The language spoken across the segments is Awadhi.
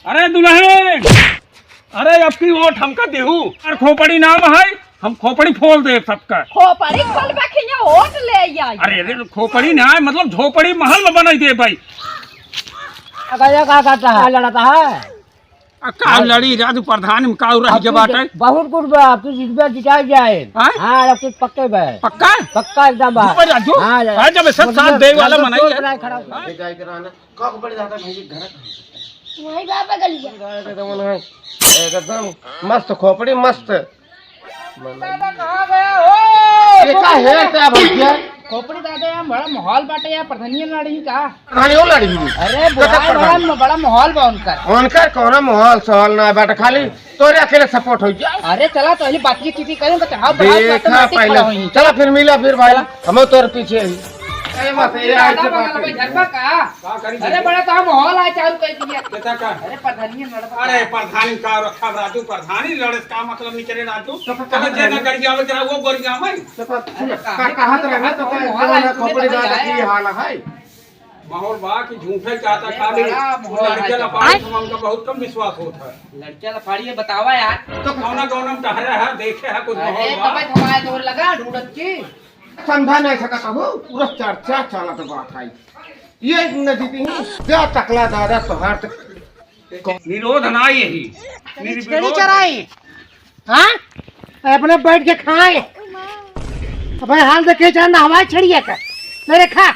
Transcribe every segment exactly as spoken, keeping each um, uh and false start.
अरे दुलहिन, अरे अब की वोट हमका देहू। अरे खोपड़ी नाम है, हम खोपड़ी फोल देब सबका। खोपड़ी खोलबा के यहाँ वोट ले आई। अरे, अरे, खोपड़ी ना है, मतलब झोपड़ी महल में बनाई देब भाई। अगर ये का करता है, लड़ता है। आ, का लड़ी राजू प्रधान में का रह गया बाटे? बहुत कुछ बा, तू जितबा जिताई जाए। हाँ? हाँ, अब कुछ पक्के बा। पक्का? पक्का एकदम बा। ऊपर राजू? हाँ, आ, जब ऐसा साथ दे वाला राजू मनाई है। खड़ा। हाँ? ये जाए के रहना। का को बड़े दादा भाई के घर? वही बा बगलिया। एकदम मस्त खोपड़ी, मस्त। दादा कहाँ गया हो? ये का है क्या भैया? खोपड़ी दादा, यहाँ बड़ा माहौल बाटे, यहाँ प्रधानिया लड़ी का? प्रधानिया लड़ी? अरे, बुआ, बड़ा, बड़ा माहौल बा उनकर। उनकर कौनो माहौल सहल ना बाटे, खाली तोरे अकेले support हो जाए। अरे, चला तो ये बातचीत चीती करें, तो चढ़ाव बढ़ाव देखा पहले। चला फिर मिला फिर भाई, हम तोर पीछे ही। अरे, बस ये दादा, बगल में घर का? का करी अरे, बड़ा तो हम माहौल आए चालू कर दिया। केता का? अरे, प्रधानी लड़त अरे, बा। प्रधानी का रखा राजू, प्रधानी लड़े का मतलब नहीं करे राजू। तो चलो, जे ना गरियावे के रहा, वो गरियावे। तो पर अरे, सुन, का, काहे कहाँ तो रहे, तो कहाँ का तो हाल है, खोपड़ी तुझे दादा बताया। की हाल है। माहौल बा कि झूठे चाहता अरे, खाली। बड़ा माहौल लड़के है। लपाड़ी से हमका बहुत कम विश्वास होता है। लड़के लपाड़ी ये बतावा यार। तो कौना कौना में टहरे है, देखे है कुछ अरे, माहौल बा। कबे थमाए जोर लगा ढूंढत की। समझा नहीं सकत हूँ, पूरा चर्चा चलत बात है। ये नदी थी, जा टकला दादा तोहार तक। निरोध ना यही। छेड़ी निर्विरोध। चराई। हाँ? अपने बैठ के खाए। अबे हाल देखे, चाहे नहवाए छेड़िया का। ले रे खा।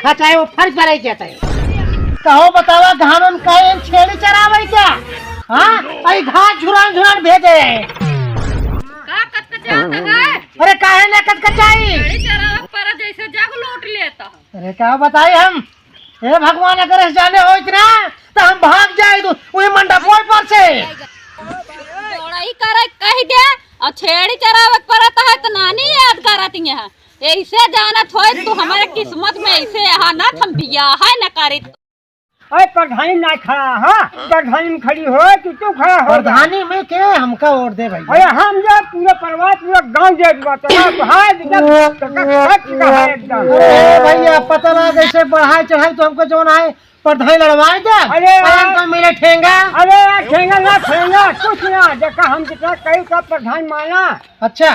खा चाहे वो फर्श पर आई जाता है। कहो बतावा, घाम में काहे छेड़ी चरावे क्या? हाँ? अई घास झुरान झुरान भेजे हैं। का कचकचात है? अरे काहे ना कचकचाई? छेड़ी चरावे पर जैसे जग लूट लेता। अरे का बताई हम? हे भगवान, अगर ऐसे जाने होइत ना, तो हम भाग जाइत वही मंडप पर से। जोड़ाई करे कह दे, और छेड़ी चरावे के परत है, तो नानी याद करत यहाँ। ऐसे जानत होइत तू हमारे किस्मत में ऐसे यहाँ ना, हम बियाह है न करित। अरे प्रधानी ना खड़ा, हाँ? प्रधानी में खड़ी हो, तू, तू खड़ा हो जा। प्रधानी में के हमका वोट दे भाई? अरे हम जो पूरा परिवार, पूरा गांव दे दिया, तो भाई एकदम, तो खर्च का है एकदम। अरे भैया, पता ना कैसे बढ़ाई चढ़ाई तो हमको जौन आए, प्रधानी लड़वाए दे। अरे पलंग यार। तो मिले ठेंगा। अरे यार, ठेंगा ना, ठेंगा, कुछ ना। देखा, हम जितना कही का प्रधान माना। अच्छा।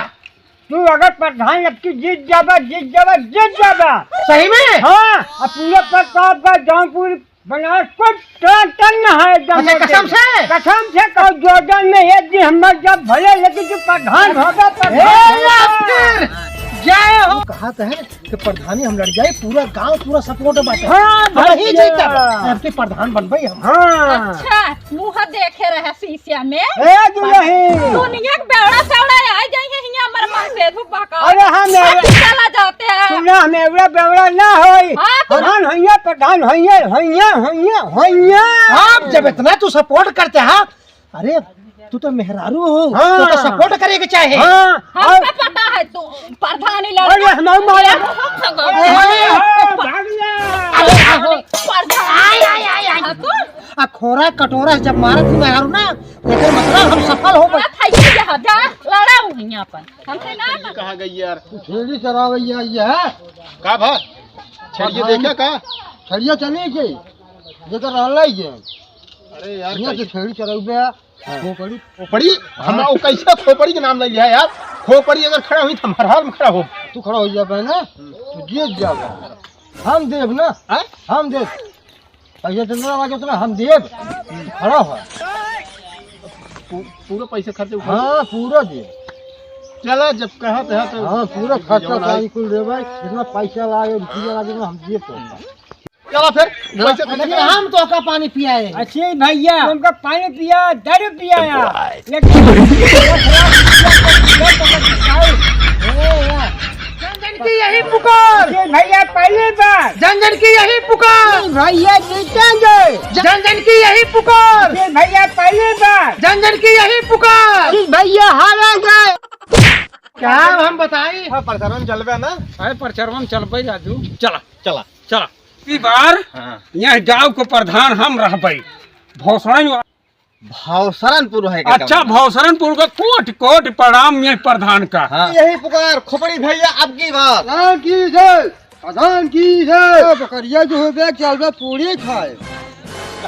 तू अगर प्रधान अब की जीत जाबा, जीत जाबा, जीत जाबा। सही में? हाँ, अब पूरे प्रतापगढ़, जौनपुर, बनारस, कुछ टन टन न है एकदम। अच्छा, कसम से? कसम से कहूँ, जोरदार में एक दिन हम मर जाब भले, लेकिन तू प्रधान होगा, प्रधान ए, होगा। या फिर जय हो। कहा तो है कि प्रधानी हम लड़ जाए, पूरा गांव पूरा support बाटे। हाँ, हम ही भैया। जीतब। अब के प्रधान बनबे हम। हाँ। अच्छा, मुँह देखे रहे शीशा में। ए, दुलही। दुनिया के बेवड़ा सेवड़ा आ जाए हैं हियाँ हमर माँ से धूप बहका। अरे, हम सब एवड़ा चला जाते हैं। सुना, हम एवड़ा बेवड़ा ना होई। हाँ, तो प्रधान होइए, प्रधान होइए, होइए, होइए, होइए। आप जब इतना तू support करते हैं, अरे, तू तो मेहरारू हो, हाँ। तो, तो support करे के चाहे। हाँ। हमका और पता है तू प्रधानी लड़का। अरे, हमार माया। अरे, अरे, भाग जा। अरे, प्रधानी। आय, आय, आय, आय। हाँ, तू? आ खोरा कटोरा जब मारत ही मेहरारू ना, एकर मतलब हम सफल हो गए। हाँ, था ये जा, जा, लड़ा हुई यहाँ पर। हमसे ना ये कहाँ गई यार? छेड़ी चरावैया ये है। का भा? छेड़िया देखा का? छेड़िया चली के? जेकर रहला ही है। अरे यार, यहाँ से कैसे? छेड़ी चरावे है। हाँ। खोपड़ी। खोपड़ी? हाँ। हम वो कैसे खोपड़ी के नाम ले लिया यार? खोपड़ी अगर खड़ा हुई तो हमारे हाल में खड़ा हो। तू खड़ा हो जा बहन, तू जीत जा। हम देब ना। हाँ? हम देब। पैसा जितना लगे उतना हम देब। खड़ा हो। पू-, पूरा पैसा खर्च उठा। हाँ, पूरा देब। चला, जब कहा तो है तो हाँ, पूरा खर्चा जवन आई। पानी कुल देबै। जितना पैसा लागे, रुपया लागे, हम देब तो। चला फिर, हाँ, पैसा खर्च लेकिन करा। हम तो का पानी पियाए। अच्छे भैया, तुमका पानी पिया, दारू पियाया। लेकिन जन जन की यही पुकार। जी भैया, पहली बार। जन जन की यही पुकार। जी भैया, जीतेंगे। जन जन की यही पुकार। जी भैया, पहली बार। जन जन की यही पुकार। जी भैया, हारेंगे। क्या हम बताई? हाँ, प्रचारम चलबे ना। अरे, प्रचारम चलबे राजू। चला। चला। चला। ई बार हाँ। यहाँ गाँव को प्रधान हम रहबे। भौसड़न भौसरनपुर है का अच्छा, कमरा? भौसरनपुर का कोटि कोटि प्रणाम ये प्रधान का। हाँ। यही पुकार खोपड़ी भैया अब की बार। प्रधान की जय, प्रधान की जय। ओ बकरिया जो हो बे, चल बे पूरी खाए।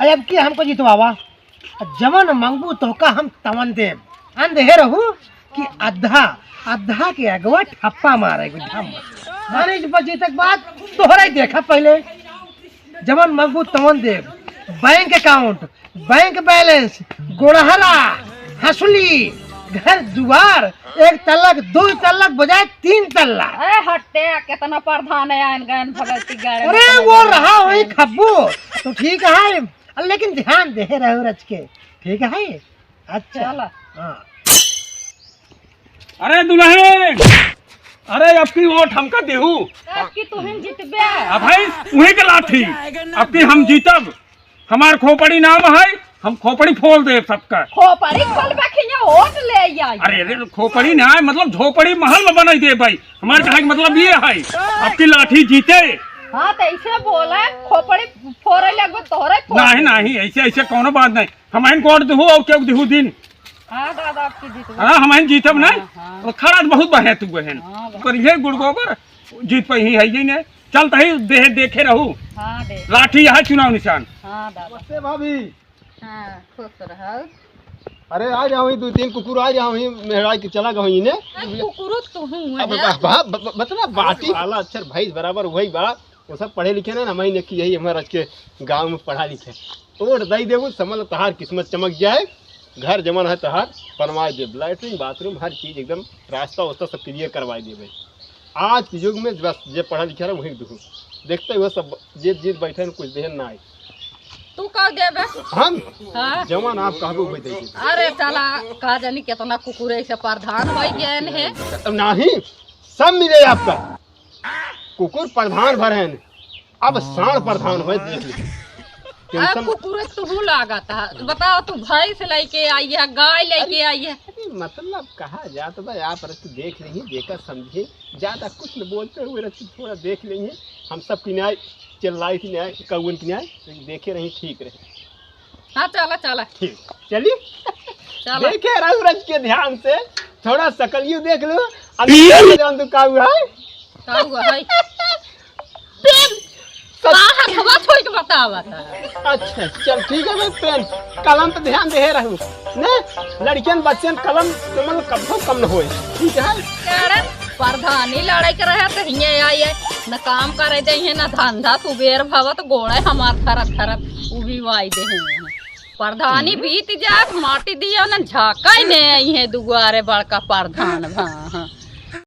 अरे अब की हमको जितवावा, जवन मंगबू तोहका हम तवन देब। अन देहे रहू कि अद्धा, अद्धा के अगवा ठप्पा मारे को ढम। माने इस बजे तक बात तोहरा ही देखा पहले। जवन मंगबू तवन देब। बैंक अकाउंट, बैंक बैलेंस, गोड़हला, हंसुली, घर दुआर, एक तल्ला के दो तल्ला के बजाय तीन तल्ला। ए हटे, कितना प्रधान है आयन गयन भगत की गाड़ी अरे में वो चला रहा गया। वही खब्बू, तो ठीक है। अरे लेकिन ध्यान दे रहो रच के, ठीक है? अच्छा। चला। हाँ। अरे दुल्हन, अरे अब की वोट हमका देहू। अब की तुहिन जितबे। अब भाई उहे के लाठी, अब की हम जीतब। हमार खोपड़ी नाम है, हम खोपड़ी फोल देब सबका। खोपड़ी खोलबे कि यहाँ वोट ले आई। अरे अरे, खोपड़ी ना है, मतलब झोपड़ी महल में बनाई देब भाई। हमार कहे के मतलब ये है, अब की लाठी जीते। हाँ तो ऐसे बोले, खोपड़ी फोड़े लगबे तोहरे फोड़ नहीं देब। नहीं, ऐसे ऐसे कौनो बात नहीं। हमहिन वोट दिहू और केहू दिहू दिन। हाँ दादा, अब की जीतबे। हाँ, हमहिन जीतब नहीं। हाँ, हाँ। तो खड़ा बहुत बहे तू बहन। हाँ, बस। पर ये गुड़ गोबर जीत पइहीं है ये ने। चल तही देहे देखे रहू। हाँ दे। लाठी यह चुनाव निशान। हाँ दादा। नमस्ते भाभी। हाँ, खुश रहो। अरे आ जाओ, ये दो तीन कुकुर आ जाओ, ये मेहराई के चला गओ इन्हें। अब कुकुरो तो हूँ अब है। बा-, बा-, ब-, ब-, बतना बाटी वाला अक्षर भैंस बराबर वही बा। वो सब पढ़े लिखे ना, ना मैं ने कि यही हमारे आज के गाँव में पढ़ा लिखे। वोट दई देबू, समझ लो तहार किस्मत चमक जाए। घर जमन है तहार बनवाए देब, लैट्रिन बाथरूम हर चीज एकदम रास्ता वास्ता सब क्लियर करवाए देबे। आज के युग में बस जे पढ़ा लिखा रहे वही दुखू। देखते हुए सब जे जीत बैठे हैं, कुछ देहन ना आए। तू का देबे? हम? हाँ। जवन आप कहबे वही दे देबे। अरे चला, का जानी कितना कुकुर ऐसे प्रधान हो गए हैं। अब नहीं, सब मिले आपका। कुकुर प्रधान भर हैं, अब साँड़ प्रधान होए, देख ली। आ, टेंशन कुकुर तुहू लागत है। बताओ, तू भैंस लेके आई है, गाय लेके आई है। अरे, मतलब कहा जात बा, आप रख देख ली, देखा समझी, ज्यादा कुछ न बोलते हुए रख थोड़ा देख ली। हम सब किनाए, चिल्लाई किनाए, कौन किनाए, देखे रही, ठीक रहे। हाँ, चला, चला। ठीक, चली। चला। देखे रहू रच के ध्यान से, थोड़ा सकलियो देख लो, अंदर जान तो का हुआ है? का हुआ है? पेन। सब का हथवा छोड़ के बतावा था? अच्छा, चल ठीक है भाई, पेन, कलम पे ध्यान दे रहू। ने, लड़कियन बच्चन कलम, कलम कभो कम न होए, ठीक है? अरे, प्रधानी लड़ाई के रहे तो हियाँ आई है, न काम करे दे है, न धंधा, सुबेर भवत गोड़े हमार थरत थरत उबी वाई दे है। प्रधानी हम्म। बीत जात, माटी दिया न झाँका ही नहीं आई है दुआरे बड़का प्रधान। हाँ, हाँ।